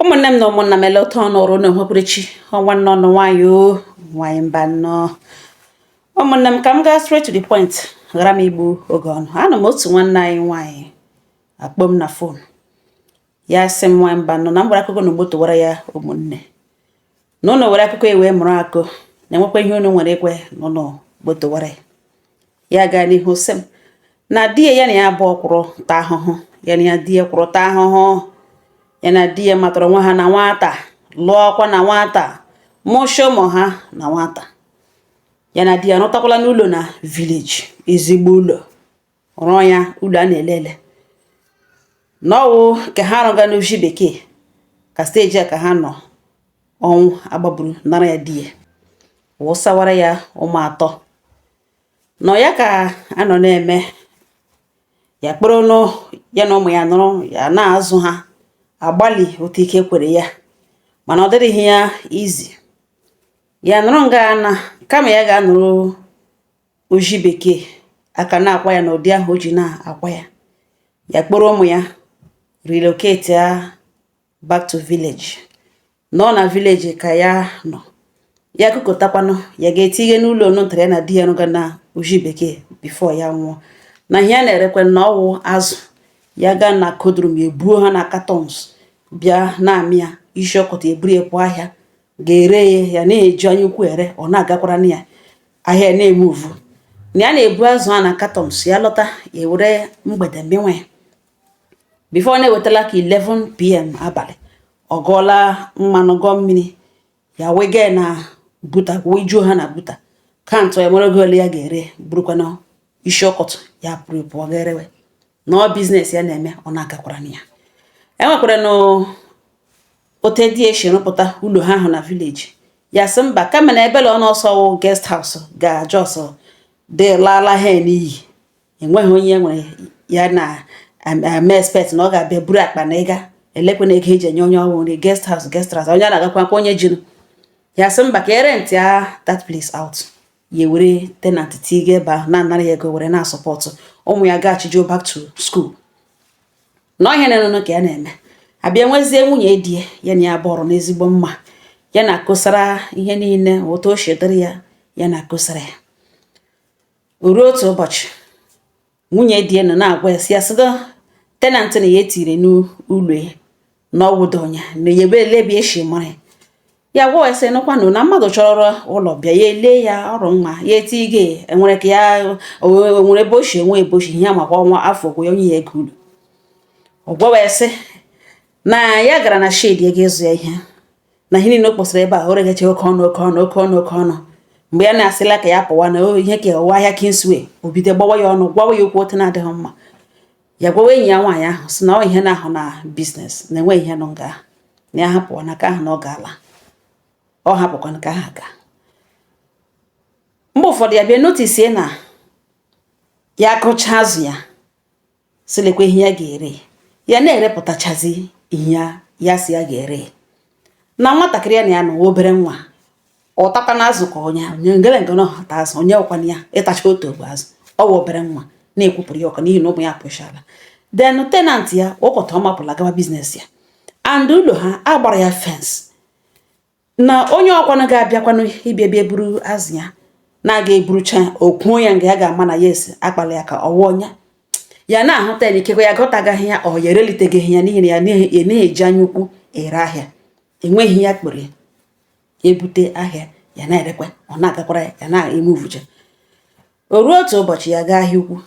Ụmụnne m na ụmụnna m, ele otu ọnụ ọrụ na onwekwurechi ọnwa nnọọ nọ nwayọ o, nwanyị mba nnọọ. Ụmụnne m, ka m gaa straight to the point, ghara m igbu oge ọnụ. Anọ m otu nwanne anyị nwaanyị akpọ m na phone. Ya sị m, "Nwanyị mba nnọọ," na m gwara akụkọ na ugbo tụwara ya. Ụmụnne na ụnụ were akụkọ ewee mụrụ akụ na-enwekwa ihe unu nwere ekwe na ụnụ gbotowara ya. Ya gaa n'ihu sị m na di ya, ya na ya abụọ kwụrụ taa ahụhụ. Ya na ya di ya kwụrụ taa ahụhụ. Ya na di ya matara onwe ha na nwata, lụọkwa na nwata, mụsha ụmụ ha na nwata. Ya na di ya rụtakwala n'ụlọ na village, ezigbo ụlọ, rụọ ya, ụlọ a na-ele ele n'ọwụ ka ha rụga n'oshi bekee. Ka stage a ka ha nọ, ọnwụ agbagburu nara ya di ya, wụsawara ya ụmụ atọ nọ. Ya ka a nọ na-eme ya kpọrọ nụ ya na ụmụ ya nọrọ ya na-azụ ha, agbalị otu ike kwere ya, mana ọ dịrịghị ya izi. Ya nọrọ nga na kama ya ga-anọrọ oji bekee aka na-akwa ya n'ụdị ahụ o ji na-akwa ya. Ya kpọrọ ụmụ ya relocate ya back to village. Nọ na village ka ya nọ, ya kụkọtakwanụ ya ga-etinye n'ụlọ onu ntara ya na di ya rụga na oji bekee before ya nwụọ. Na ihe ya na-erekwe na ọwụ azụ. Ya gaa na cold room, ya ebuo ha na cartons, bịa na-amị ya isi ọkọtọ, eburu ya pụọ ahịa, ga-ere ya. Ya na-eji anya ukwu ere, ọ na-agakwara na ya ahịa na-emove. Na ya na-ebu azụ ha na cartons, ya lọta, ya ewere mgbede mịnwa ya before ọ na-ewetala ka 11 p.m. abalị. Ọ gụọla mmanụ, gụọ mmiri, ya wega ya na buta, wijuo ha na buta, count ya, mara ego ole ya ga-ere, burukwana isi ọkọtọ ya pụrụ pụọ ga erewe. Na ọ business ya na-eme, ọ na-agakwara na ya. Enwekwara na ote di esi rụpụta ụlọ ha ahụ na village. Ya sị mba, kama na ebele ọ n'ọsọ wụ guest house ga just dị laala ha n'iyi, enweghị onye nwere ya na ame expect na ọ ga-abịa buru akpa na ịga elekwe na ego eji enye onye ọrụ nri. Guest house, guest house, onye a na-agakwa kwa onye jinu. Ya sị mba, ka e rent ya that place out, ya ewere tenant tiga ebe ahụ, na-anara ya ego, were na-asupport ụmụ ya gaghachijuo back to school. Na ọhịa na-enụnụ ka ya na-eme, abịa nwezie nwunye di ya, ya na ya bọrọ n'ezigbo mma. Ya na-akụsara ihe niile otu o si dịrị ya, ya na-akụsara ya. O ruo otu ụbọchị, nwunye di ya nọ na-agwa ya sị ya sịdo tenant na ya etiri n'ụlọ ya na ọwụdo ya na ya ebe ebe esi mara ya. Ya gwa ya sị nụkwanụ na mmadụ chọrọ ụlọ bịa, ya ele ya ọrụ mma, ya eti enwere ka ya o nwere ebe o si enwe ebe o si ihe ya makwa ọnwa afọ kwụ ya onye ya ego ụlọ. Ọ gwawa ya sị na ya gara na shed ego ịzụ ya ihe, na ihe niile o kpọsara ebe a, o regacha oke ọnụ, oke ọnụ, oke ọnụ, oke ọnụ. Mgbe ya na-asịla ka ya pụwa na ihe ka ọwa ahịa Kingsway, o bido gbawa ya ọnụ, gwawa ya okwu otu na-adịghị mma. Ya gwawa enyi ya nwaanyị ahụ sị na ọ ihe na-ahụ na business na enweghị ihe nọ nga ahụ, na ya hapụwa na ka ahụ na ọ gaala, ọ hapụkwana ka ahụ gaa. Mgbe ụfọdụ ya bịa notice na ya gụchaa azụ, ya sị lekwa ihe ya ga-ere, ya na-erepụtachazi ihe ya ya si ya ga-ere. Na nwatakịrị ya na ya nọ, obere nwa, ọ takwa na azụ ka onye onye ngere ngere ọhata azụ, onye ọkwana ya ịtacha otu ogbe azụ. Ọ wụ obere nwa na-ekwupụrụ ya ọka n'ihi na ụmụ ya pụchala. Then tenant ya ụkọta ọ mapụla gawa business ya, and ụlọ ha agbara ya fence, na onye ọkwanụ ga-abịakwanụ ịbịa bịa buru azụ ya na-aga eburucha okwuo ya nga ya ga-ama na yes, akpala ya ka ọwụ ọnya ya na-ahụta ya. N'ikekwe ya gọtagaghị ya, ọ ya ereliteghị ya, n'ihi na ya na-eji anya ukwu ere ahịa. Enweghị ya kpere ebute ahịa ya na-erekwa, ọ na-agakwara ya, ya na-emuvucha. O ruo otu ụbọchị, ya gaa ahịa ukwu.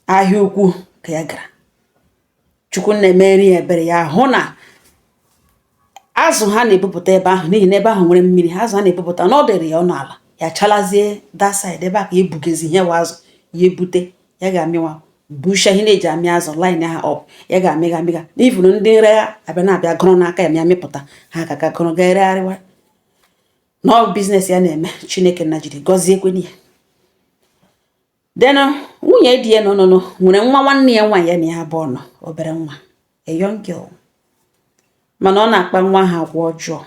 Ahịa ukwu ka ya gara, Chukwu na-emeri ya ebere, ya hụ na azụ ha na-ebupụta ebe ahụ, n'ihi na ebe ahụ nwere mmiri, azụ ha na-ebupụta na ọ dịrị ya ọnụ ala. Ya chalazie that side ebe a ka ebugezi ihe wa azụ ya ebute, ya ga-amịwa busha ihe na-eji amị azụ, line ha up, ya ga-amịga amịga n'ifuru. Ndị nregha abịa na-abịa gụrụ n'aka ya, mịa mịpụta ha ka ka gụrụ ga eregharịwa. Na ọ business ya na-eme, Chineke na jiri gọzie kweni ya. Then nwunye di ya nọ nọ nwere nwa nwanne ya nwaanyị, ya na ya abụọ nọ, obere nwa, a young girl, mana ọ na-akpa nwa ahụ agwa ọjọọ.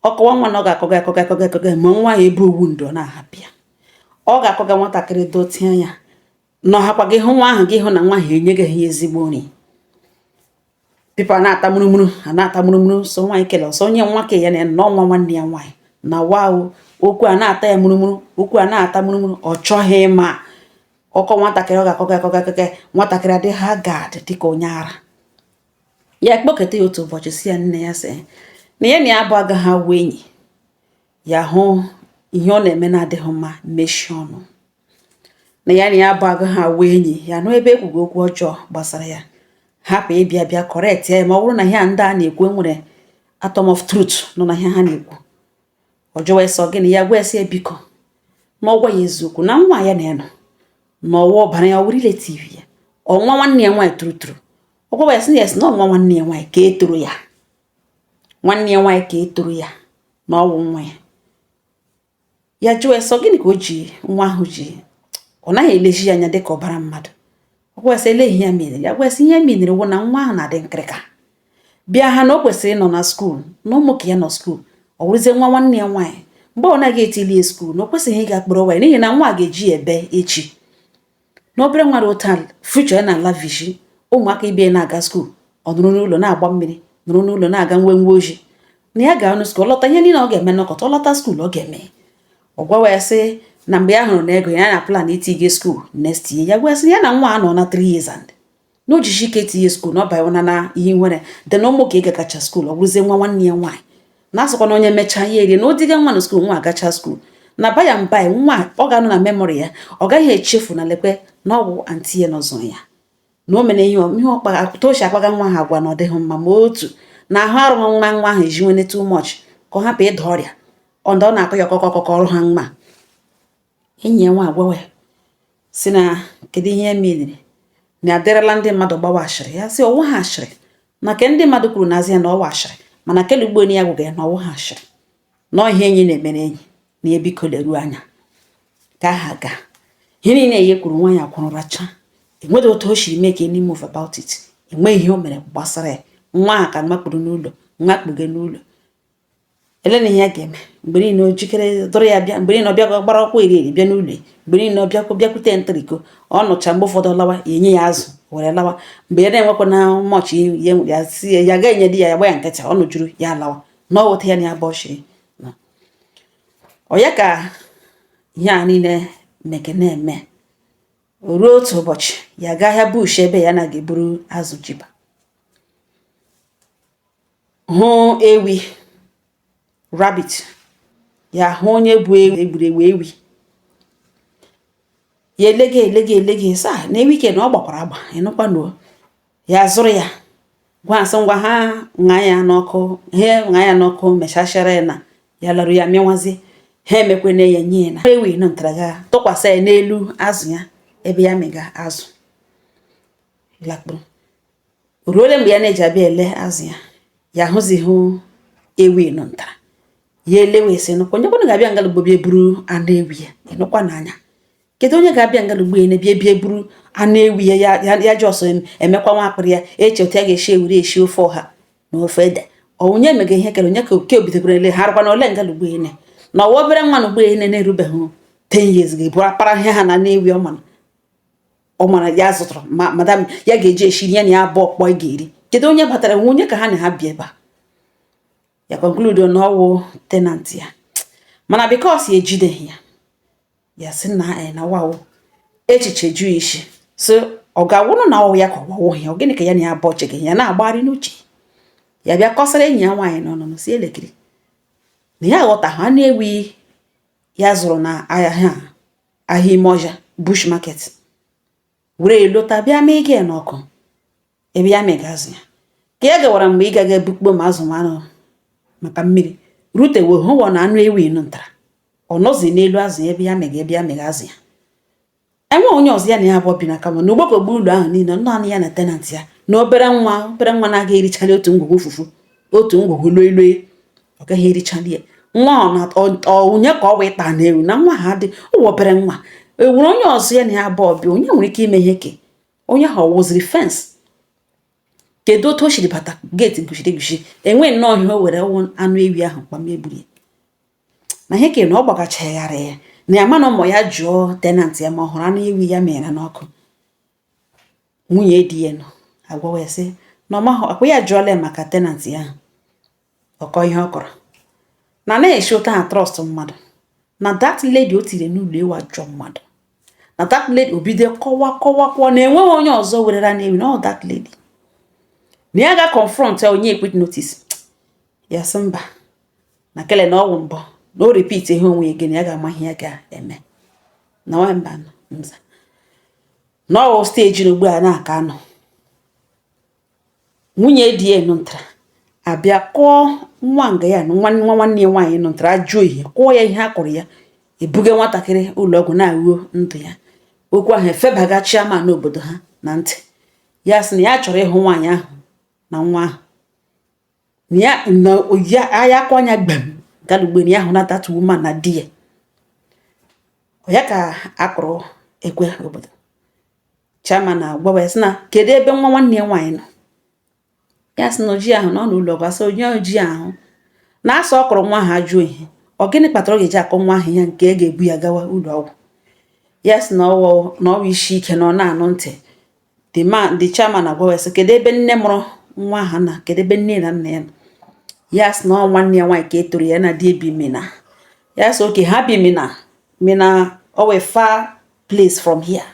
Ọkọwa nwa na ọ ga-akọga akọga akọga akọga, ma nwa ya ebe owu ndụ ọ na-ahapụ ya. Ọ ga-akọga nwatakịrị dotie ya na ọhakwa gị hụ nwa ahụ, gị hụ na nwa ahụ enyeghị ya ezigbo nri. People na-ata mụrụmụrụ, a na-ata mụrụmụrụ. So nwaanyị kele ọsọ onye nwa ke ya na na ọnwa nwanne ya nwaanyị na wow, okwu a na-ata ya mụrụmụrụ, okwu a na-ata mụrụmụrụ. Ọ chọghị ịma ọkọ nwatakịrị ọ ga-akọkọ akọkọ akọkọ. Nwatakịrị adị haggard dịka onye ara. Ya kpọketa ya otu ụbọchị, si ya nne ya sị na ya na ya abụ agaghị awụ enyi. Ya hụ ihe ọ na-eme na-adịghị mma, mechie ọnụ. Na ya na ya abụ agaghị awụ enyi, ya nụ ebe ekwugo okwu ọjọọ gbasara ya, hapụ ịbịa bịa correct ya, ma ọ bụrụ na ihe a ndị a na-ekwu enwere atom of truth nọ na ihe ha na-ekwu. Ọ jụwa sọ gịnị, ya gwa esi ya biko na ọ gwa ya eziokwu, na nwa ya na-enọ na ọwa ọbara ya, ọ relative ya, ọnwa nwanne ya nwaanyị tụrụ tụrụ. Ọ gwa ya sị yes, na ọnwa nwanne ya nwaanyị ka e toro ya, nwanne ya nwaanyị ka e toro ya, na ọwụ nwa ya. Ya jụọ ya sọ gịnị ka o ji nwa ahụ ji ọ naghị elezi ya anya dịka ọbara mmadụ. Ọ gwa ya sị ele ihe ya mere. Ya gwa ya sị ihe mere wụ na nwa ahụ na-adị nkịrịka bịa ha, na o kwesịrị ịnọ na school, na ụmụ ka ya nọ school, ọ wụrụzie nwa nwanne ya nwaanyị. Mgbe ọ naghị etili ya school, na o kwesịghị ịga kpọrọ nwaanyị, n'ihi na nwa a ga-eji ya ebe echi, na obere nwa dị otu a, future ya na-ala vishi. Ụmụaka ibe na-aga school, ọ nọrọ n'ụlọ na-agba mmiri, nọrọ n'ụlọ na-aga nwe nwe oji. Na ya ga-anụ school, ọ lọta, ihe niile ọ ga-eme n'ọkọta, ọ lọta school ọ ga-eme. Ọ gwawa ya sị na mgbe ya hụrụ na ego ya na plan itinye school next year. Ya gwa ya sị ya na nwa a nọ na 3 years and na o jishi ike etinye school, na ọ banyewona na ihe nwere dị na ụmụ ka ị gagacha school, ọ bụrụzie nwa nwanne ya nwaanyị na asịkwa na onye mechaa ya erie, na o diga nwa na school, nwa agacha school, na by and by nwa ọ ga-anọ na memory ya, ọ gaghị echefu na lekwe na ọ bụ aunty ya nọzụrụ ya, na o mere ihe ihe ọkpa otu o si akpaga nwa ha agwa na ọ dịghị mma. Ma otu na ahụ arụghị nwa nwa ahụ eji nwene too much ka ọ hapụ ịda ọrịa ọnda ọ na-akọ ya ọkọkọ ọrụ ha mma. Enyi ya nwa agwawa ya si na kedu ihe ya meriri na adịrịla ndị mmadụ gbawa ashịrị. Ya sị ọwụ ha ashịrị, na ke ndị mmadụ kwuru n'azị ya na ọwa ashịrị, mana kele ugbo ya gwụga ya na ọwụ ha ashịrị, na ọ ihe enyi na-emere enyi, na ya biko leruo anya ka ha gaa. Ihe niile ya kwuru, nwaanyị akwụrụ racha. Enweghị otu o siri mee ka any move about it, enweghị ihe o mere gbasara ya. Nwa a ka makpuru n'ụlọ, nwa kpuge n'ụlọ, ele na ihe ya ga-eme. Mgbe niile o jikere dọrọ ya bịa, mgbe niile ọ bịa gbara ọkwa eri eri bịa n'ụlọ ya, mgbe niile ọ bịakwa bịakwute ntriko ọ nụcha. Mgbe ụfọdụ lawa, ya enye ya azụ were lawa. Mgbe ya na-enwekwa na mọchị ya, ya si ya ga enye di ya, ya gba ya nkịtị, ọ nụjuru ya lawa. Na ọ weta ya na ya bụ ọchịrị ọ ya ka ihe a niile meke na-eme. O ruo otu ụbọchị, ya gaa ahịa bush ebe ya na ga-eburu azụ jiba, hụ ewi, rabbit. Ya hụ onye bụ ewi egburu ewu ewi. Ya elege elege elege sa na ewi ke na ọ gbakwara agba ịnụkwa nuo. Ya zụrụ ya, gwa asị ngwa ha ṅaa ya n'ọkụ, ha ṅaa ya n'ọkụ, mechachara ya na ya larụ ya mịnwazie. Ha emekwene ya, nye ya na ewi nọ ntara ga tụkwasị ya n'elu azụ ya ebe ya mịga azụ lakpuru. O ruole mgbe ya na-eji abịa ele azụ ya, ya ahụzighị ewi nọ ntara. Ya elewe sị nụkwa onye kwanụ ga-abịa ngalugbo bịa buru anụ ewi ya ịnụkwa n'anya. Kedu onye ga-abịa ngalugbo ya na-ebịa bịa buru anụ ewi ya? Ya ya ji ọsọ emekwa nwa akpịrị ya eche otu ya ga-esi ewere esi ofe ọha na ofe ede. Onye emega ihe kere onye ka oke obidokwara ele ha arụkwa na ole ngalugbo ene na ọwa obere nwa na ugbo ene na-erubeghị 10 years ga-ebu apara ihe ha na anụ ewi ọ mara ya zụtara ma madam ya ga-eji eshiri ya na ya abụọ kpọ ị ga-eri. Kedu onye batara nwe onye ka ha na ha bi ebe a? Ya conclude na ọwụ tenant ya, mana because ya ejideghị ya, ya sị na na wawo echiche ju isi so ọ ga-awụrụ na ọwụ ya ka ọ wawụghị ya. Ọ gịnị ka ya na ya abụọ chege ya na-agbagharị n'uche ya? Bịa kọsara enyi ya nwaanyị n'ọnụ si elekiri na ya aghọtaghị anụ ewi ya zụrụ na ahịa ahịa ime ọhịa, bush market, were lọta bịa mee ike n'ọkụ ebe ya mega azụ ya ka ya gawara. Mgbe ị gaga ebukpo ma azụ anụ maka mmiri rutewo, hụwọ na anụ ewi nụ ntara ọ nọzi n'elu azụ ya ebe ya mega azụ ya. Enwe onye ọzọ ya na ya abụọ bi na kama na ugbokogbu ụlọ ahụ niile, naanị ya na tenant ya na obere nwa, obere nwa na-aga erichali otu ngwugwu fufu, otu ngwugwu loi loi, ọ gaghị erichali ya. Nwa onye ka ọ wee taa na ewu na nwa ha dị ụwa obere nwa ewere onye ọzọ ya na ya abụọ bi, onye nwere ike ime ihe ke onye ahụ ọ wụziri fence. Kedu otu o siri bata gate guchiri eguchi? Enwe nnọọ ihe o were wụ anụ ewi ahụ kpam egburu ya na ihe ke na ọ gbagachagharị ya na ya mana ụmụ ya jụọ tenant ya ma ọ hụrụ anụ ewi ya mere n'ọkụ. Nwunye di ya nọ agwawa ya sị Na ọ mahụ akwa ya jụọla ya maka tenant ya ahụ, ọkọ ihe ọ kọrọ na anaghị esi ụta ha trust mmadụ, na that lady o tiri n'ụlọ ewu ajọ mmadụ, na that lady obido kọwa kọwa na enweghị onye ọzọ werere na ewi na ọ that lady, na ya ga confront ya, onye quit notice. Ya sị mba, na kele na ọwụ mbọ na o repeat ihe onwe ya gịnị, ya ga-ama ihe ya ga-eme na nwamba nza na ọwụ stage na ugbu a na-aka anọ. Nwunye di ya nụtara abịa kụọ nwa nga ya na nwa nwa nwanne ya nwaanyị nụtara ajọ ihe, kụọ ya ihe a kụrụ ya, ebuga nwatakịrị ụlọ ọgwụ na-aghụo ndụ ya. Okwu ahụ efebaga chairman obodo ha na ntị. Ya sị na ya chọrọ ịhụ nwaanyị ahụ na nwa ahụ, na ya na ya anya akwa anya gbem galugbe na ya hụ na that woman na di ya. Ọ ya ka akụrụ ekwe obodo, chairman na-agwawa ya sị na kedu ebe nwa nwanne ya nwaanyị nọ. Ya sị na oji ahụ nọ n'ụlọ ọgwụ. Asị onye oji ahụ na asọ ọ kụrụ nwa ahụ ajọ ihe, ọ gịnị kpatara ọ ga-eji akọ nwa ahụ ihe nke e ga-ebu ya gawa ụlọ ọgwụ? Ya sị na ọwụ isi ike na ọ na-anụ ntị. The man, the chairman agwawa ya sị kedu ebe nne mụrụ nwa ahụ na kedu ebe nne na nna ya nọ. Ya sị na ọ nwanne ya nwaanyị ka e toro ya na di ebi Mina. Ya sị okay, ha bi Mina. Mina ọ wee far place from here,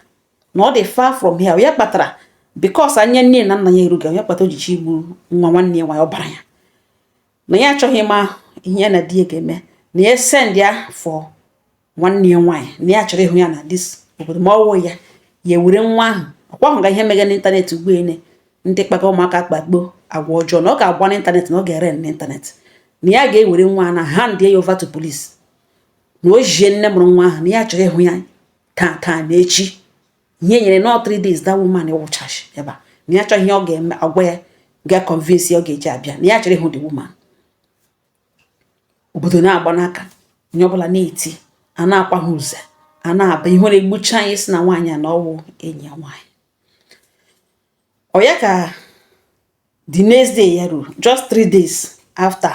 na ọ dị far from here. Ya kpatara because anya nne na nna ya erughị ya kpata o jichi igbu nwa nwanne ya nwaanyị. Ọ bara ya na ya achọghị ịma ihe ya na di ya ga-eme, na ya send ya for nwanne ya nwaanyị, na ya chọrọ ịhụ ya na this obodo, ma ọ wụ ya, ya ewere nwa ahụ. Ọkwa ahụ ga ihe mege n'ịntanetị ugbu ene, ndị kpaga ụmụaka kpakpo agwa ọjọọ, na ọ ga-agba n'ịntanetị, na ọ ga-ere n'ịntanetị, na ya ga-ewere nwa na hand ya over to police, na o jie nne mụrụ nwa ahụ, na ya chọrọ ịhụ ya taa taa na echi. Ihe nyere nọ 3 days, that woman wụchachi ebe a, na ya chọghị ihe ọ ga-eme agwa ya ga convince ya ọ ga-eji abịa, na ya chọrọ ịhụ the woman. Obodo na-agba n'aka, onye ọbụla na-eti, a na-akwa ha uze, a na-aba ihe na-egbucha anyị, si na nwaanyị a na ọwụ enyi ya nwaanyị. Ọ ya ka the next day ya ruru, just 3 days after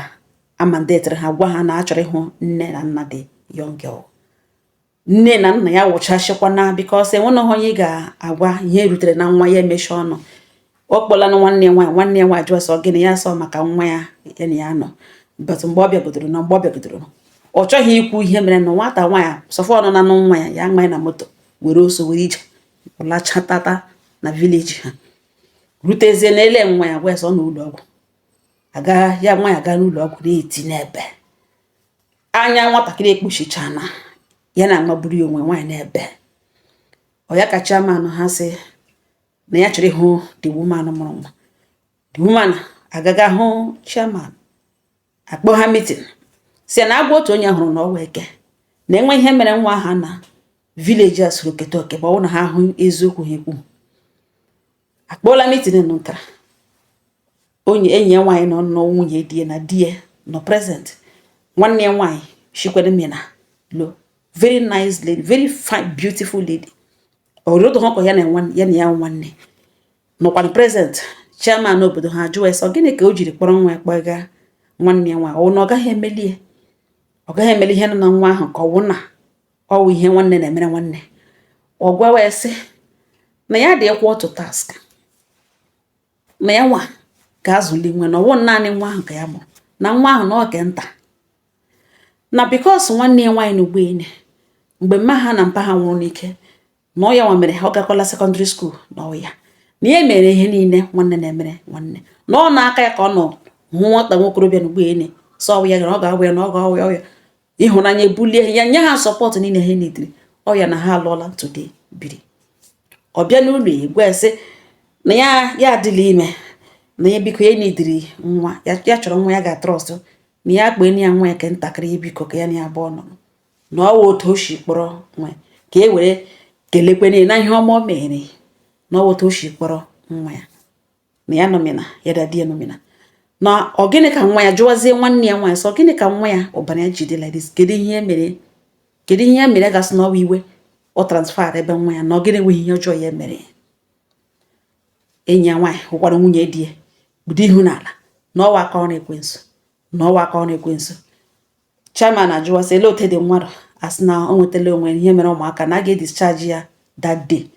a mandatere ha, gwa ha na a chọrọ ịhụ nne na nna the young girl. Nne na nna ya wụchachikwana because enweghị onye ị ga-agwa ihe rutere na nwa ya emechi ọnụ. Ọ kpọla na nwanne ya nwaanyị. Nwanne ya nwaanyị jụọ sọ gịnị, ya sọ maka nwa ya, ya na ya nọ. But mgbe ọ bịagodoro, ọ chọghị ikwu ihe mere na nwata nwaanyị sọfọ ọnụ na nụ nwa ya, ya nwa ya na moto were oso were ije lachatata na village ha, rutezie n'ele nwa ya, gwa ya sọ n'ụlọ ọgwụ aga ya. Nwa ya gaa n'ụlọ ọgwụ na-eti n'ebe anya nwatakịrị ekpuchichana ya na amagburu ya onwe nwaanyị n'ebe ọ ya. Ka chairman ha sị na ya chọrọ ịhụ the woman mụrụ nwa. The woman agaga hụ chairman, akpọ ha meeting, si na agwa otu onye hụrụ na ọwa eke na enwe ihe mere nwa ha na village a soro keta oke, ma ọ bụ na ha hụ eziokwu ha ekwu. Akpọọla meeting nụtara onye enyi ya nwaanyị nọ nọ, nwunye di ya na di ya nọ present. Nwanne ya nwaanyị shikwere Mina lo, very nice lady, very fine, beautiful lady, ọrụdụ ha ya na ya na ya nwanne nọkwa present. Chairman obodo ha jụọ ya sọ gịnị ka o jiri kpọrọ nwa ya kpọga nwanne ya nwaanyị, ọ na ọ gaghị emeli ya, ọ gaghị emeli ihe nọ na nwa ahụ, ka ọ wụ na ọ wụ ihe nwanne na-emere nwanne. Ọ gwawa ya sị na ya dị equal to task, na ya nwa ga-azụli nwa, na ọwụ naanị nwa ahụ ka ya mụrụ, na nwa ahụ na ọ ke nta, na because nwanne ya nwaanyị na ugboene mgbe mma ha na mpa ha nwụrụ n'ike, na ọ ya nwa mere ha ọ gakwala secondary school, na ọ ya na ya mere ihe niile nwanne na-emere nwanne, na ọ na-aka ya ka ọ nọ hụ nwata nwokorobịa na ugboene sọ ya na ọ ga-awụ ya, na ọ ga-awụ ya, ọ ya ịhụnanya ebulie ya, nye ha support niile ha nidiri. Ọ ya na ha alụọla today biri. Ọ bịa n'ụlọ ya gwa ya sị na ya ya adịla ime, na ya biko ya nidiri nwa ya, ya chọrọ nwa ya ga-trust, na ya kpee ya nwa ya ke ntakịrị ya, biko ka ya na ya abụọ nọ, na ọ wụ otu o si kpọrọ nwa ya ka e were kelekwene na ihe ọma o mere, na ọ wụ otu o si kpọrọ nwa ya, na ya nọmina ya da di ya nọmina. Na ọ gịnị ka nwa ya jụwazie nwanne ya nwaanyị sọ gịnị ka nwa ya ọbara ya ji dị like this, kedu ihe mere, kedu ihe ya mere gasị na ọ bụ iwe ọ transfer ebe nwa ya, na ọ gịnị nweghị ihe ọjọọ ya mere. Enyi ya nwaanyị hụkwara nwunye di ya kpudo ihu n'ala, na ọwa aka ọrụ ekwensu, na ọwa aka ọrụ ekwensu. Chairman ajụwa sị ele otu dị mmadụ, asị na o nwetala onwe ihe mere ụmụaka, na a ga-edischarge ya that day.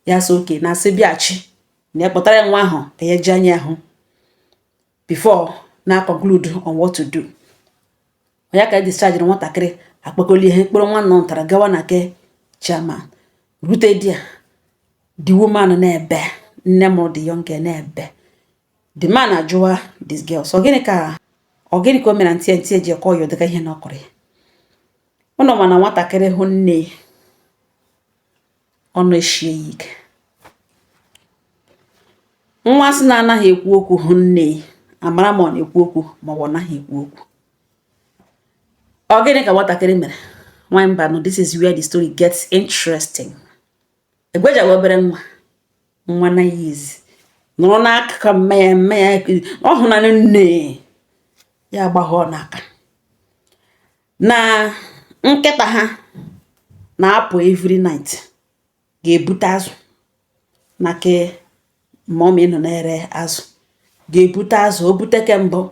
Ya sị okay, na asị bịachi na ya kpọtara ya nwa ahụ ka ya ji anya ya hụ. Before na conclude on what to do, ya ka discharge nwatakịrị, akpakọli ihe mkpụrụ nwa nọ ntara gawa na ke chairman. Rute di ya, the woman na-ebe, nne mụrụ the young girl na-ebe. The man ajụwa this girl, so gịnị ka ọ, gịnị ka o mere ntị ntị eji ekọ ya ụdịka ihe na ọ kọrọ ya ụnụ? Mana nwatakịrị hụ nne, ọnụ eshie ya ike. Nwa sị na anaghị ekwu okwu hụ nne, amara ma ọ na-ekwu okwu ma ọ naghị ekwu okwu. Ọ gịnị ka nwatakịrị mere? Nwanyị mba no, this is where the story gets interesting. Egwejaghị obere nwa, nwa 9 years, nọrọ n'akụkụ mma ya. Mma ya ọ hụnanụ nne ya, agbahọ n'aka na nkịta ha na-apụ every night, ga-ebute azụ na ke mummy nọ na-ere azụ, ga-ebute azụ. O bute ke mbụ,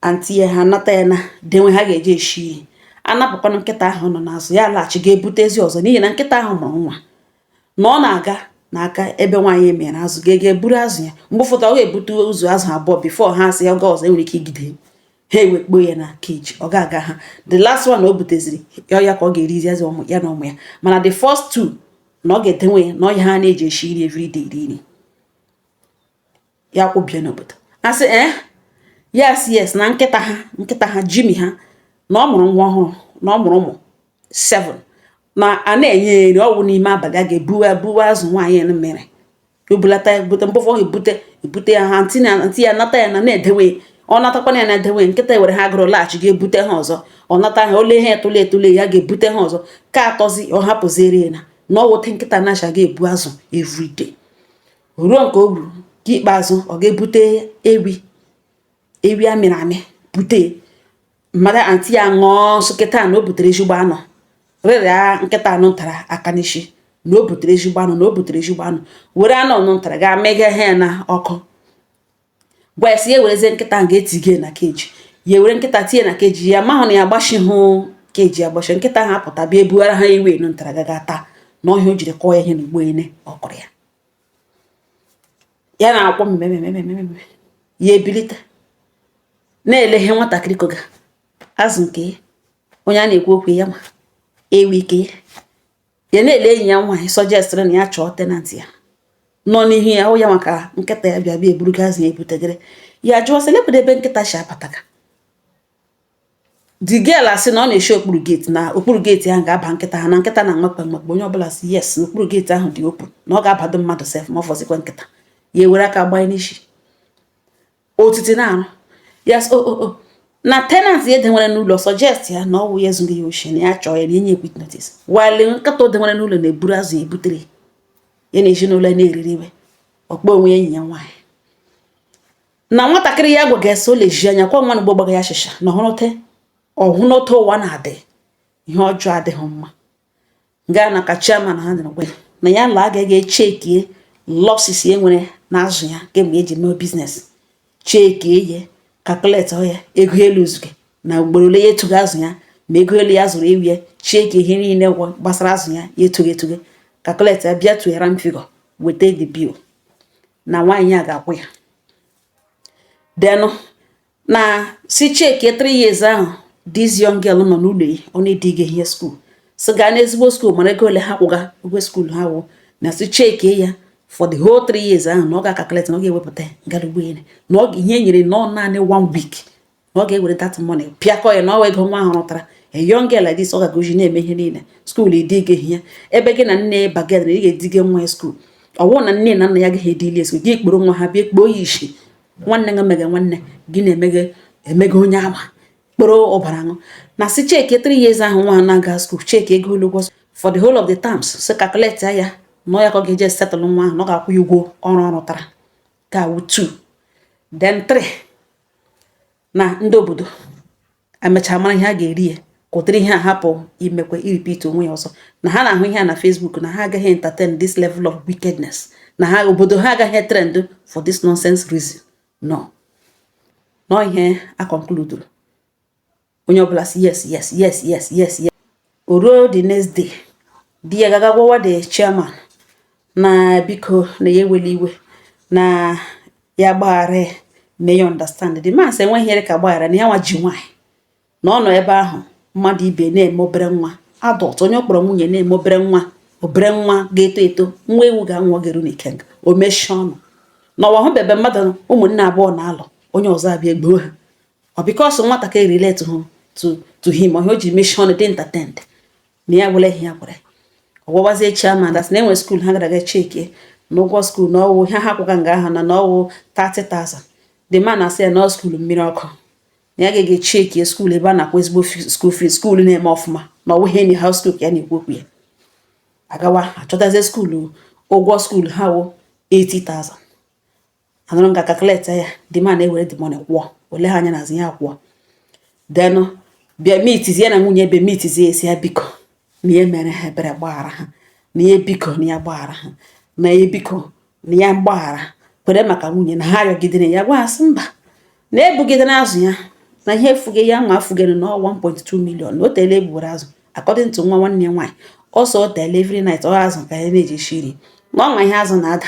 aunty ya ha nata ya na denwe ha ga-eji eshi ihe. Anapụkwanụ nkịta ahụ nọ n'azụ ya, laghachi ga-ebute ezi ọzọ, n'ihi na nkịta ahụ mụrụ nwa na ọ na-aga n'aka ebe nwaanyị mere azụ, ga-ega eburu azụ ya. Mgbe ụfọdụ ọ ga-ebute ụzọ azụ abụọ before ha asị oge ọzọ enwere ike igide ha, ewekpo ya na cage, ọ ga-aga ha. The last one o buteziri ya, ya ka ọ ga-erizi azụ ụmụ ya na ụmụ ya. Mana the first two na ọ ga-edenwe ya na ọya ha na-eji eshi nri everyday, eri nri ya kwụbie n'obodo. Asị eh, yes, na nkịta ha, nkịta ha Jimmy ha, na ọ mụrụ nwa ọhụrụ, na ọ mụrụ ụmụ 7, na a na-enye ya nri. Ọwụ n'ime abalị a ga-ebuwe buwe azụ nwaanyị mere ebulata, ebute. Mgbe ụfọdụ ebute ebute ya ha, aunty na aunty ya nata ya na na-edewe. Ọ natakwana ya na-edewe. Nkịta were ha gụrụ laghachi, ga-ebute ha ọzọ. Ọ nata ha, ole ha etule etule, ya ga-ebute ha ọzọ. Ka atọzi ọ hapụziere ya na ọ wote nkịta na-acha ga-ebu azụ everyday ruo nke o gburu nke ikpeazụ. Ọ ga-ebute ewi, ewi amịrị amị, bute mmadụ. Aunty ya ṅụọ nsụ kịta na o butere ezigbo anụ, rịrịa nkịta anụ tara aka n'isi na o butere ezigbo anụ, na o butere ezigbo anụ. Were anụ ọnụ ntara gaa mega ha na ọkụ, gwa ya sị ya ewerezie nkịta ahụ ga-etige na cage. Ya ewere nkịta tinye na cage ya, mahụ na ya agbachihụ cage, agbachi. Nkịta ahụ apụta bịa ebughara ha ewi enu ntara gaga taa na ọhịa. O jiri kọọ ya ihe na ugbo ene ọ kụrụ ya, ya na-akwọ mmemmemmemme. Ya ebilite na-ele ihe nwatakịrị koga azụ nke onye a na-ekwu okwu ya, ma ewi ike ya na-ele enyi ya nwaanyị, suggestịrị na ya chọọ tenant ya nọ n'ihu ya hụ ya maka nkịta ya bịa bịa eburugo azụ ya ebutegere. Ya jụọ sị, lepụta ebe nkịta si abataga. The girl asị na ọ na-eshi okpuru gate, na okpuru gate ahụ ga-aba nkịta ha, na nkịta na-amakpa mmakpa. Onye ọbụla sị yes, na okpuru gate ahụ dị open, na ọ ga-abado mmadụ sef, ma ọ fọzikwa nkịta. Ya ewere aka gbanye n'isi otiti na-arụ ya sị, o na tenant ya edenwere n'ụlọ suggest ya na ọ wụ ya ezughị ya oshi, na ya chọọ ya na enye quit notice, while nkịta o denwere n'ụlọ na-eburu azụ ya ebutere ya na ezinụlọ ya na-eriri iwe. Ọkpọ onwe ya enyi ya nwaanyị na nwatakịrị ya gwaga ese o leji anya kwa nwa mgbe gbaga ya achịcha na ọhụrụte ọhụ n'otu ụwa na-adị ihe ọjọọ adịghị mma. Gaa na ka chairman ha dịrị gwa na ya la agaghị echeckie losses e nwere n'azụ ya kemgbe eji mee business, checkie ya, calculate ya, ego elu zuge na ugboro ole ya etughị azụ ya, ma ego elu ya zụrụ ewu ya. Checkie ihe niile gbasara azụ ya, ya etughị etughị, calculate ya, bịa tụghara m figure, weta the bill, na nwaanyị a ga-akwụ ya. Then na si checkie 3 years ahụ this young girl nọ n'ụlọ ya, ọ na-ediga ihe school, si gaa n'ezigbo school, mara ego ole ha kwụga ụgwọ school ha wụ, na si checkie ya for the whole 3 years ahụ, na ọ ga-acalculate, na ọ ga-ewepụta ngalugbo ya, na ọ ihe e nyere nọ naanị one week, na ọ ga-ewere that money pịakọ ya, na ọ ego nwa ahụ rụtara. A young girl like this, ọ ga-agoji na-eme ihe niile, school ediga ya ebe gị na nne baged na ị ga-ediga nwa ya school. Ọ bụrụ na nne na nna ya agaghị edili school, gị kporo nwa ha bịa kpoo ya isi. Nwanne gị mege, nwanne gị na-emege emege onye ama kporo ọbara ṅụ. Na si check 3 years ahụ nwa ha na-aga school, check ego ole ụgwọ for the whole of the terms, si calculate ya, na ya ka ọ ga-eje settle nwa ahụ, na ọ ga-akwụ ya ụgwọ ọrụ ọ rụtara ka wụ 2. Then 3, na ndị obodo emechaa mara ihe a ga-eri ya ka ụdịrị ihe a hapụ imekwe irepeat onwe ya ọzọ, na ha na-ahụ ihe a na Facebook, na ha agaghị entertain this level of wickedness, na ha obodo ha agaghị trend for this nonsense reason. No nọ ihe a conclude, onye ọbụla si yes. O ruo the next day, di ya gaga gwawa the chairman na biko, na ya ewela iwe, na ya gbaghara ya. Mee ya understand. The man sị enweghị ihe ka gbaghara na ya nwa ji nwaanyị na ọ nọ ebe ahụ, mmadụ ibe na-eme obere nwa adult, onye ọ kpọrọ nwunye na-eme obere nwa, obere nwa ga-eto eto, nwa ewu ga-anwụ ga-eru n'ikenga. O mechie ọnụ n'ọwa hụ bebe mmadụ ụmụnne abụọ na-alụ, onye ọzọ abịa gboo ha. Ọ because nwatakịrị relate hụ to him, ọhịa o ji mechie ọnụ dị entertained na ya gwere ihe ya gwere. Ọ gwawazie chairman that na enwe school ha gara aga checkie na ụgwọ school na ọwụ ihe ha kwụga nga ahụ na ọwụ 30,000. The man asị ya na school mmiri ọkụ, na ya ga-ege checkie school ebe a na-akwụ ezigbo school fees, school na-eme ọfụma, na ọwụ ihe anyhow school ka ya na-ekwu okwu ya. Agawa achọtazie school, ụgwọ school ha wụ 80,000. Anụrụ nga calculate ya. The man ewere the money kwụọ ole ha anya n'azụ ya kwụọ. Then bịa meetizie na nwunye ebe meetizie, esi ya biko na ya mere ha ebere, gbaghara ha, na ya biko na ya gbaghara ha, na ya biko na ya gbaghara kwere maka nwunye na ha rịọgidere ya. Gwa ha sị mba, na ebugidere azụ ya na ihe efuge ya nwa afugere na 1.2 million, na o teela egbuwere azụ. According to nwa nwanne ya nwaanyị, ọsọ o teela every night ọ azụ ka ya na-eji shiri na ọnwa ihe azụ na-ada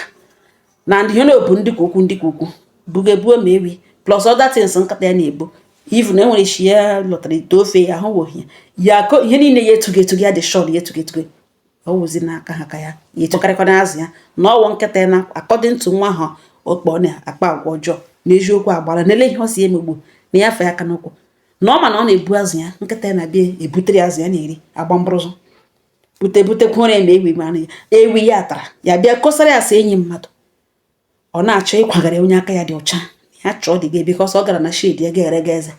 na ndị ihe na-ebu ndị ka ukwu, ndị ka ukwu buga ebuo ma ewi plus other things nkata ya na-ebu. Even enwere isi ya lọtara ite ofe ya ahụ ya ya ko ihe niile ya etugo etugo ya dị short ya etugo etugo. Ọ wụzi n'aka ha ka ya ya etukarịkwana azụ ya na ọwụ nkịta ya na according to nwa ha okpo na-akpa agwa ọjọọ. N'eziokwu, agbara n'ele ihe ọ si emegbu na ya fe aka n'ụkwụ na ọ ma na ọ na-ebu azụ ya, nkịta ya na-abịa ebutere ya azụ ya na-eri agba mbrụzụ bute butekwuore ya ma ewi ma ya ewi ya tara ya bịa kosara ya sị enyi mmadụ. Ọ na-achọ ịkwagara onye aka ya dị ọcha ya chọọ dị gị because ọ gara na shed ya ga-ere ga eze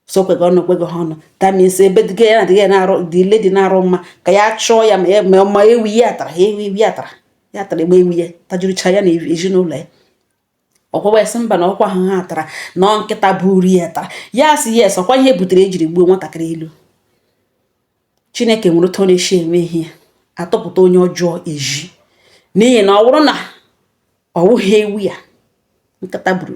so kwego ọnụ kwego ha ọnụ. That means ebe dị ya na dị ya na-arụ the lady na-arụ mma ka ya chọọ ya ma ya ma ewi ya tara ya, ewi ya tara ya tara egbe ewi ya tajurucha ya na ezinụlọ ya. Ọkwawa sị mba, na ọkwa ha ha tara na ọ nkịta buru ya tara ya. Sị yes, ọkwa ihe butere ejiri gbuo nwatakịrị ilu. Chineke nwere otu ọ na-esi eme ihe atọpụta onye ọjọọ eji, n'ihi na ọ bụrụ na ọ wụghị ewu ya nkịta buru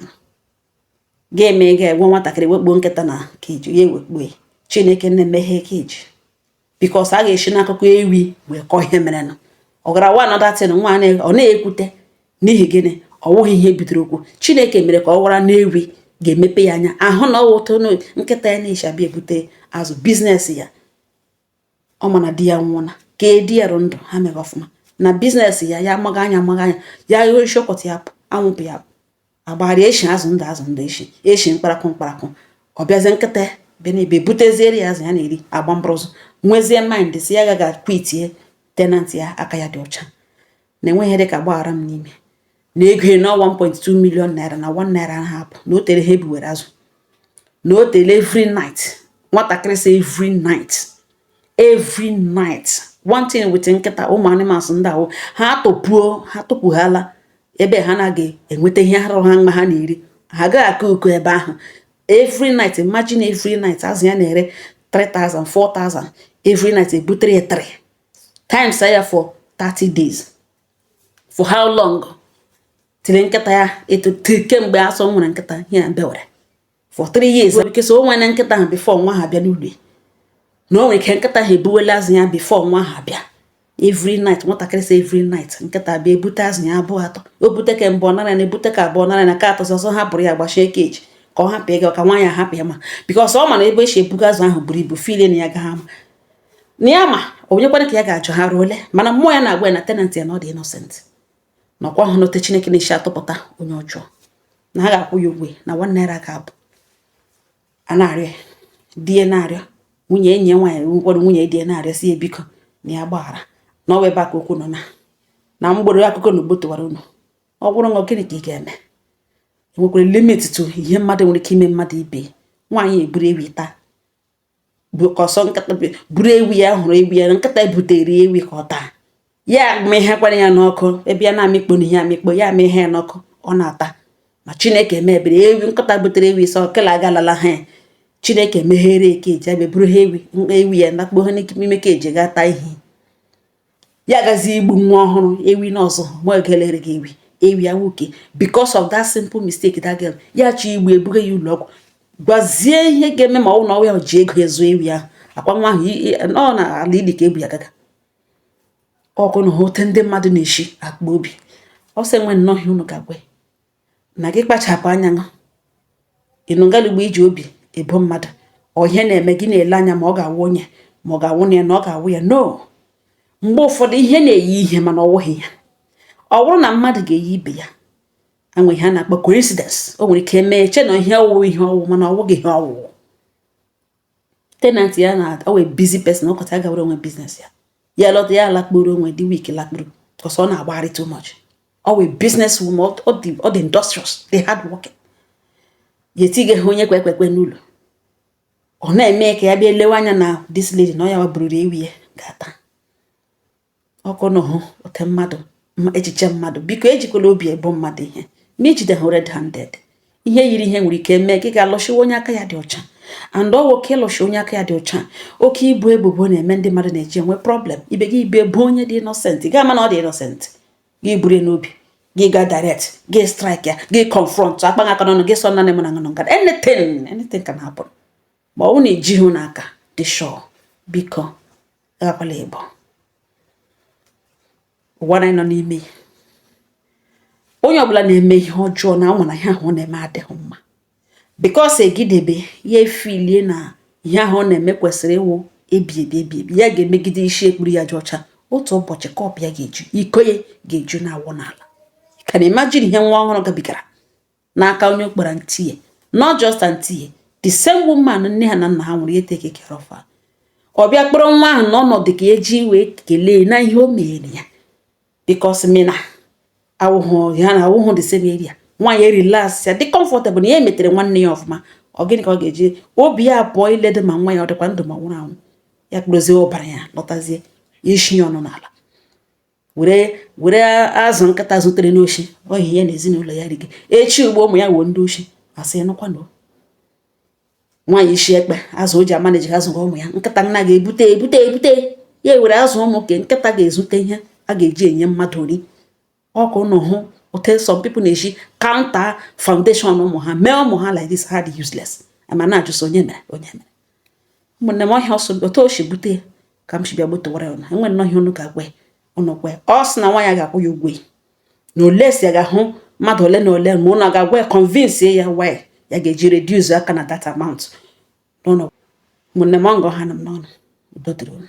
ga-eme ga-egwe nwatakịrị wekpuo nkịta na keji ya ewekpuo ya. Chineke na-emeghe keji because a ga-esi n'akụkọ ewi wee kọọ ihe merenụ. Ọ gara wa another thing nwa ọ na-ekwute n'ihi gịnị? Ọ wụghị ihe bidoro okwu. Chineke mere ka ọ wara n'ewi ga-emepe ya anya ahụ na ọwụ otu nkịta ya na-esi abịa ebute azụ business ya. Ọ ma na di ya nwụọna ka di ya rụ ndụ ha mere ọfụma na business ya. Ya amaghị anya, amaghị anya ya isi ọkọtụ ya anwụpụ ya agbagharị eshi azụ ndụ, azụ ndụ eshi eshi mkparakụ mkparakụ. Ọ bịazie nkịta bịa na-ebe buteziere ya azụ ya na-eri agba mbrụzụ, nwezie mind si ya agaghị quitie tenant ya aka ya dị ọcha na enweghị ihe dịka gbaghara m n'ime na ego na 1.2 million naira na 1 naira ha hapụ na o tere ha ebuwere azụ na o tere every night. Nwatakịrị sị every night, every night. One thing with nkịta, ụmụ animals ndị ahụ, ha tụpuo, ha tụpughala ebe ha na-aga enweta ihe arụ ha mma ha na-eri, ha agaghị akụ uko ebe ahụ every night. Imagine, every night azụ ya na-ere 3000, 4000, every night ebutere ya 3 times ya for 30 days. For how long tiri nkịta ya eto kemgbe asọ nwere nkịta ya bewere for 3 years because o nwere nkịta ahụ before nwa ha abịa n'ụlọ ya. Na o nwere ike nkịta ahụ ebuwela azụ ya before nwa ha abịa. Every night, nwatakịrị sị every night nkịta bịa ebute azụ ya abụọ atọ. O bute ka mbụ nara na ebute ka abụọ nara na ka atọ ọsọ hapụrụ ya gbachie keji ka ọ hapụ ịga ka nwaanyị hapụ ya ma because ọ ma na ebe esi ebuga azụ ahụ buru ibu file na ya gaha ama na ya ma onyekwana ka ya ga-ajụ ha ruo ole. Mana mmụọ ya na-agwa ya na tenant ya na ọ dị innocent, na ọkwa hụ n'ote Chineke na-esi atụpụta onye ọjọọ na ha ga-akwụ ya ụgwọ na 1 naira ga-abụ a na-arịọ ya. Di ya na-arịọ nwunye enyi ya nwaanyị nkwado nwunye di ya na-arịọ si ya biko na ya gbaghara na ọ bụ ebe a ka okwu nọ na mgboro akụkọ na ugbo tụwara unu. Ọ bụrụ na gịnị ka ị ga-eme? Enwekwara limit to ihe mmadụ nwere ike ime mmadụ ibe. Nwaanyị eburu ewi taa bụ ka ọsọ nkịta buru ewi ya hụrụ ewi ya, nkịta butere ewi ka ọ taa ya ma ihe kwara ya n'ọkụ ebe ya na-amịkpo na ihe amịkpo ya ama ihe ya n'ọkụ ọ na-ata. Ma Chineke eme ebere, ewi nkịta butere ewi sọ kele agalala ha ya. Chineke meghere keji abịa buru ha ewi ewi ya nakpuo ha n'ime keji gaa taa ihe ya gazi igbu nwa ọhụrụ ewi n'ọzọ ma egelere gị ewi ewi ya nwoke because of that simple mistake that girl ya chọ igbu ebuga ya ụlọ ọgwụ. Gwazie ihe ga-eme ma ọ bụ na ọ ya ji ego ezu ewi ahụ akwa nwa ahụ ọ na ala ili ka ebu ya gaga ọkụ na ote ndị mmadụ na-eshi akpa obi. Ọ sị enwe nnọọ ihe unu ga-agwa ya. Na gị kpachapụ anya ṅụ ịnụ ngalugbo iji obi ebo mmadụ ọ ihe na-eme gị na-ele anya ma ọ ga-awụ onye, ma ọ ga-awụ na ya, na ọ ga-awụ ya. No, mgbe ụfọdụ ihe na-eyi ihe mana ọ wụghị ya. Ọ bụrụ na mmadụ ga-eyi ibe ya, enwe ihe a na-akpọ coincidence. O nwere ike mee che na ihe ọwụ ihe ọwụ, mana ọ wụghị ihe ọwụ. Tenant ya na ọ wee busy person, ọkọta gawara onwe business ya, ya lọta, ya lakpuru onwe dị weak, lakpuru because ọ na-agbagharị too much. Ọ wee business woman, ọ dị industrious, dị hard working. Ya etighị ha onye kwe n'ụlọ, ọ na-eme ka ya bịa lewe anya na this lady na ọ ya waburu ewi ya ga-ata ọkụ na hụ ote mmadụ echiche mmadụ. Biko, ejikwala obi ebo mmadụ ihe ma ijide ha red handed. Ihe yiri ihe nwere ike mee gị ga-alụchiwa onye aka ya dị ọcha, and ọ nwoke ịlụchi onye aka ya dị ọcha. Oke ibu ebubo na-eme ndị mmadụ na-eji enwe problem. Ibe gị ibe bụ onye dị innocent, ị ga-ama na ọ dị innocent, gị buru ya n'obi, gị ga direct, gị strike ya, gị confront, akpa aka n'ọnụ gị, sọ naanị mụ na ṅụ nga. Anything, anything can happen. Ma ọ bụrụ na ejighị n'aka dị sure, biko agakwala ebo. Ụwa anyị nọ n'ime ya, onye ọbụla na-eme ihe ọjọọ na anwa na ihe ahụ ọ na-eme adịghị mma, because egidebe ya efilie na ihe ahụ ọ na-eme kwesịrị ịwụ ebi ebi ebi ebi. Ya ga-emegide isi ekpuru ya dị ọcha. Otu ụbọchị cup ya ga-eju, iko ya ga-eju na-awụ n'ala. Can imagine ihe nwa ọhụrụ gabigara n'aka onye kpara aunty ya? Not just aunty ya, the same woman nne ha na nna ha nwere ya take care of her. Ọ bịa kpọrọ nwa ahụ n'ọnọdụ ka eji wee kelee na ihe o mere ya, because mina awụhụ ya na awụhụ the same area. Nwaanyị relax ya, dị comfortable na ya emetere nwanne ya ọfụma. Ọ gịnị ka ọ ga-eji obi ya pụọ iledo ma nwa ya ọ dịkwa ndụ ma ọ nwụrụ anwụ? Ya kpụrụzie ọbara ya, lọtazie isi ya ọnụ n'ala, were were azụ nkịta zutere n'oshi ohi ya na ezinụlọ ya rige. Echi ugbo ụmụ ya wuo ndị oshi, asị nụkwanụ nwaanyị isi ekpe azụ o ji amaneji azụ ụmụ ya. Nkịta nna ga-ebute ebute ebute ya, ewere azụ ụmụ ke nkịta ga-ezute ihe a ga-eji enye mmadụ nri. Ọkụ ụnụ hụ otu some people na-eji counter foundation ụmụ ha, mee ụmụ ha like this, ha dị useless. Ama na-ajụsọ onye mere, onye mere. Ụmụnne m, ọhịa ọsọ otu o si bute ya ka m si bịa gbotowara ya. Enwe nnọọ ihe unu ga-agwa unu kwe. Ọ sị na nwa ya ga-akwụ ya ụgwọ na ole si ya ga-ahụ mmadụ ole na ole, ma ụnụ ga-agwa ya, convince ya why ya ga-eji reduce aka na that amount n'ụlọ. Ụmụnne m, ọngọ ha nọ m n'ọnụ. Udo dịrị unu.